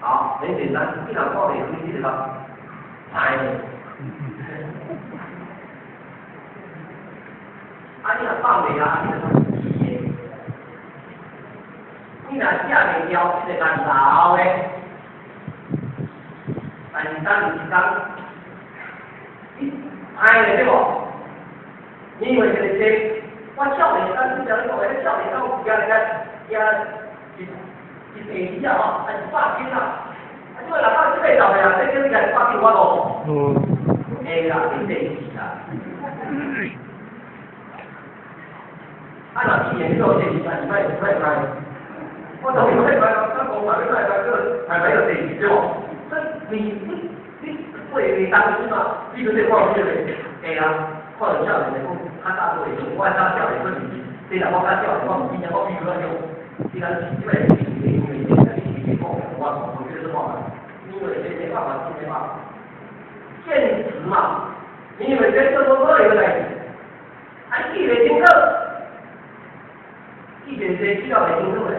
好，很簡單，你若看袂開，你就講歹咧。啊，你若放袂啊，你就講死的。你若食袂掉，你就共留的。但是當有一工，你歹咧對無？你以為這個這，我少年當時講你講的，少年當有驚咧，驚一一百二啊吼，啊100斤啊，啊這個六百七八十的啊，這叫你來100斤我無？會啦，你第四啦。啊，若以前你做這是歹歹歹，我當然歹歹，咱講嘛，你歹歹，叫歹歹就第四對無？所以你會袂擔心嘛？你就這看這個，會啊，看到少年的講較早做會用，我較少年做是，你若我較少年，我毋知影，我比如講用，你講是因為因為這個你是講我我覺得是話，你以為這沒辦法，這沒辦法，現實嘛，你以為這做無可能的代誌，啊，你記袂清楚，記袂這資料袂清楚咧，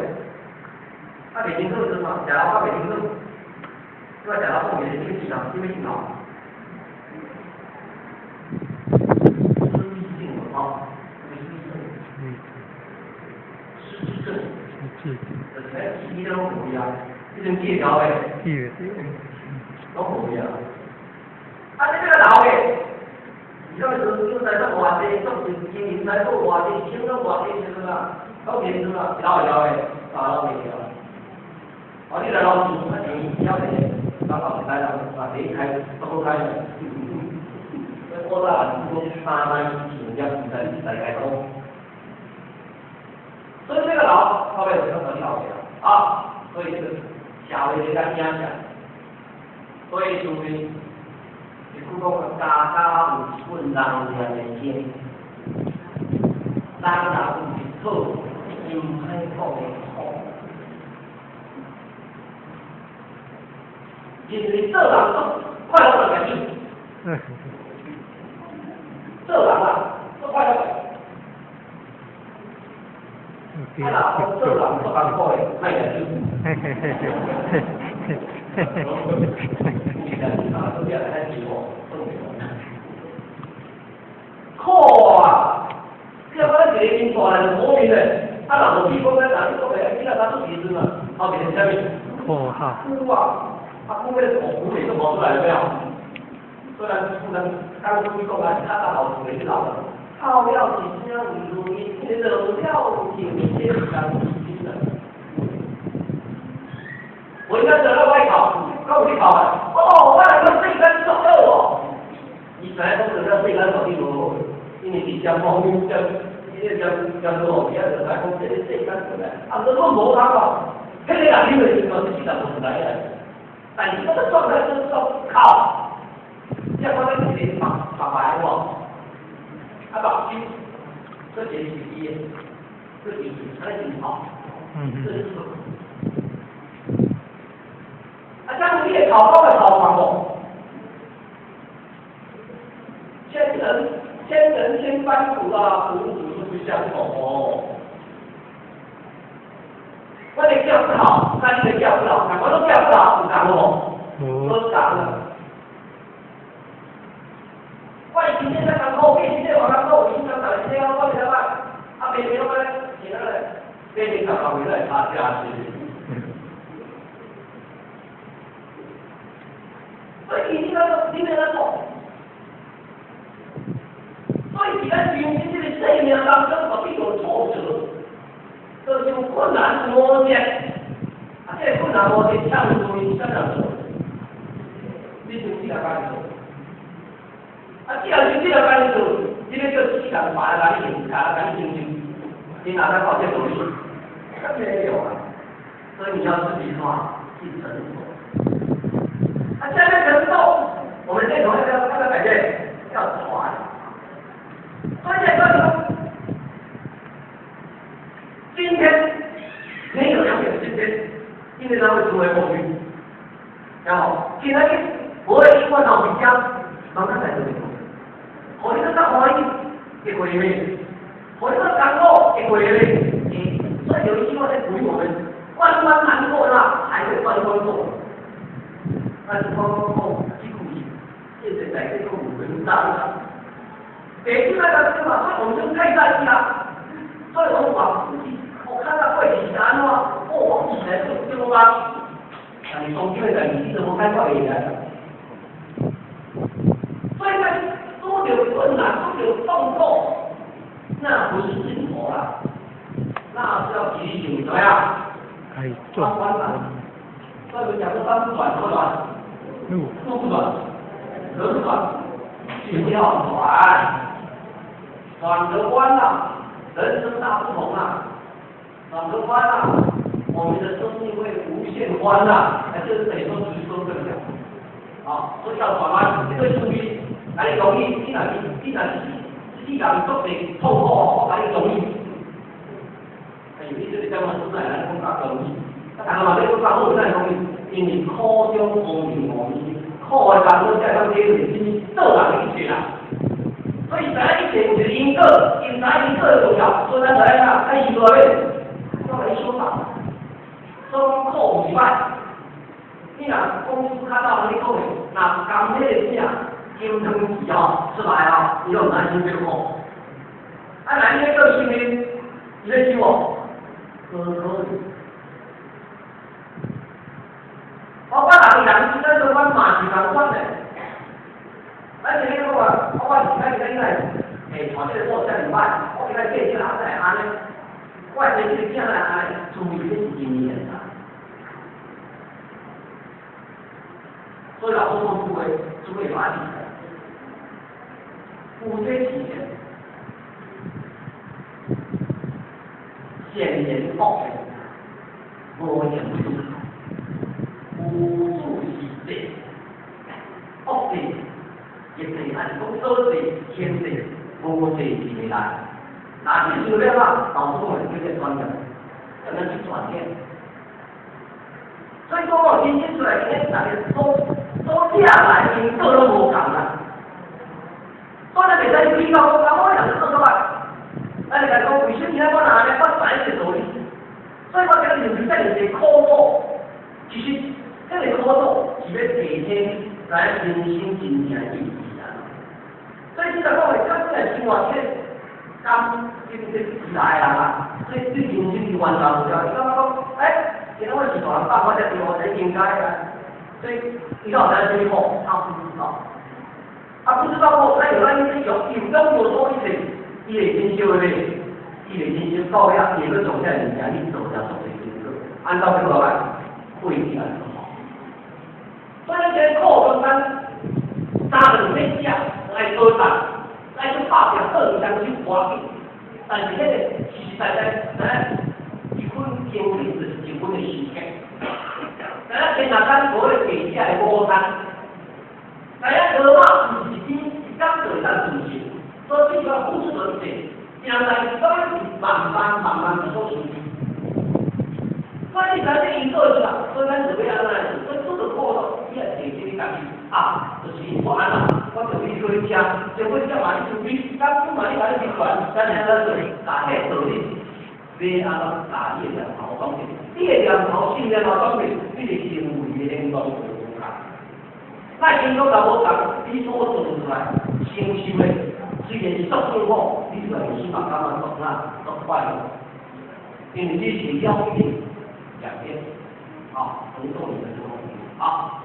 啊袂清楚是嘛，食老較袂清楚，你話食老講袂清楚，什麼鏡頭？失憶症吼，失憶症，失智症，就是咧記憶攏無去啊，這種記會著的，記袂著，攏無去啊。啊，這個老的，你講是叫在做偌濟，做經營在做偌濟，錢做偌濟，是不是啊？攏袂清楚啊，老會老的，大老袂曉。哦，你來老師，啊錢曉得，剛好是來人，把第一開都好開。我早是講三萬以前，毋知大概講。所以這個老，後面有什麼了解啊？所以這個社會這個影響，所以就是一句講，家家有一本難念的經，人人有一套毋歹講的苦。因為做人做快樂就開始。做人啊，做快樂。啊，若講做人做艱苦的，莫來想。苦啊！你若講咱一個因大來就無面的，啊，若無比講咱哪你講的，你若哪出時陣啊？後面是啥物？苦哈。苦啊！啊，苦那個苦苦味都冒出來了沒有？雖然不能剛出去講啊，較早老厝的老了，哭了一聲毋如意，落了情天人心的。我應該得到外考，我去考啊！哦，我來個世間做到哦。你本來都得到世間做你無，因為你講方面講，你講講多，你啊就來講這個世間出來，啊，這攏無通哦。彼個人因為是講是世間無出來的，但是那個狀態就是說靠，你看咱一個目目白無，啊目睭，這一個是伊的，這是安尼真好，這是。啊，這樣你會頭講會頭黃無？千人千人千般苦啊，苦苦是不相同哦。我的教不好，但你的教不好，兩個都教不好，有共無？都共了。我以前在艱苦，以前在偌艱苦，以前逐日這樣，我袂使擺，啊，白白攏安尼，是安尼，白白十六歲來拍架子。所以你那個，你那個做，所以佇咱人生這個生命當中，嘛遇到挫折，都有困難磨練。啊，這個困難磨練，啥人做？啥人做？你就自己家己做。啊，既然是自己家己做，你欲叫世人把來共你用，來共你成就，你哪能靠這道理？這沒有啊。所以你要自己什麼？去承受。啊，現在承受，我們這種要改變，要傳。所以這個今天沒有永遠的今天，今天它會成為過去。然後今天不會因為老人家慢慢來就會過，予你閣較歡喜，會過的；予你閣艱苦，會過的。所以有一句話在鼓勵我們：關關難過，那還會關關過。咱講講講，這句是，這個在這個文章啊。第一來講嘛，所以我們就太在意啦。所以我話自己，我看到過去是按怎，哦，我以前就丟啊。但是當今的代誌，你都無解決會來。所以在拄著困難、拄著痛苦，那不是盡頭啦，那是要提醒怎麼樣？該轉彎啦。所以我講說彎不轉，怎麼轉？路。路不轉，人不轉，心要轉，轉個彎啦，人生大不同啊，轉個彎啦，我們的生命會無限歡啦，哎，這是等於說直說更講，好，所以要轉彎，對注意，來容易，你若是你人足濟痛苦，我甲你容易。哎，你這個講話實在來講較容易，啊，但嘛你講較好，咱容易，因為苦中無明無明，苦的當中才當體會什麼做人的一切啦。所以知影一切有一個因果，因知因果的重要，所以咱就愛啥？愛修啊咧，我來修法。所以講苦毋是歹。你若講出較早你講的，若甘彼個啥金湯匙吼出來吼，伊攏毋知想這個苦。啊，若伊咧做生命，伊咧修哦，無可能。我人與人之間相關嘛是仝款的。咱是咧講話，我是咱今日來，欸，帶這個某遮爾歹，我今日嫁這個翁會按呢，我生這個囝會按呢，注意這是因緣啊。所以老師說諸位，諸位把它記起來，有這起見，善言惡言，無言無無主是債，惡債，業債還是講所債、天債、無債是未來。哪去想了啊？老師講的叫做轉念，怎樣去轉念？所以講哦，真正出來，今日大家所所惹來的因果攏無仝啦。所以咱袂使比較講，啊，我若是做啥物？咱就來講，為什麼我若按呢，我知這個道理。所以我今日認為這爾濟苦惱，其實這個苦惱是欲提醒咱人生真正的意義啊。所以你若講的，較這個生活這個甘這個起來的人啊，所以對人生是完全無了。伊感覺講，欸，今仔我是大人放我這對，我這應該啊。所以伊到底知啥物苦？他不知道。他不知道過，他有那一有有擁有多一點，伊會珍惜的咧，伊會珍惜到遐，伊會閣從這物件去做遮做這因果，按照這個來會起來就好。所以咱這個苦中間，三頓欲食，愛做飯，愛去拍拼，倒相手歡喜。但是彼個實實在在，咱一份經歷就是一份的時間。咱天下間無彼個地食的午餐，知影羅馬毋是一天一工就會當做成，所以必須要付出的一切，將來當然是慢慢慢慢有所成就。所以你知這因果是啦，所以咱就欲按怎來做？所以拄著苦惱，你也提醒你家己啊，就是我按怎，我就去做吃，就要吃嘛，你除非咱不嘛，你家己傳，咱安怎做？把彼個道理，欲按怎把你的念頭轉變，你的念頭信念頭轉變，你的行為的行動就無仝。那行動若無仝，你所做出來承受的，雖然是足痛苦，你內心嘛感覺足哪足快樂，因為你是了解。兩邊，好，承受你的這個東西，好。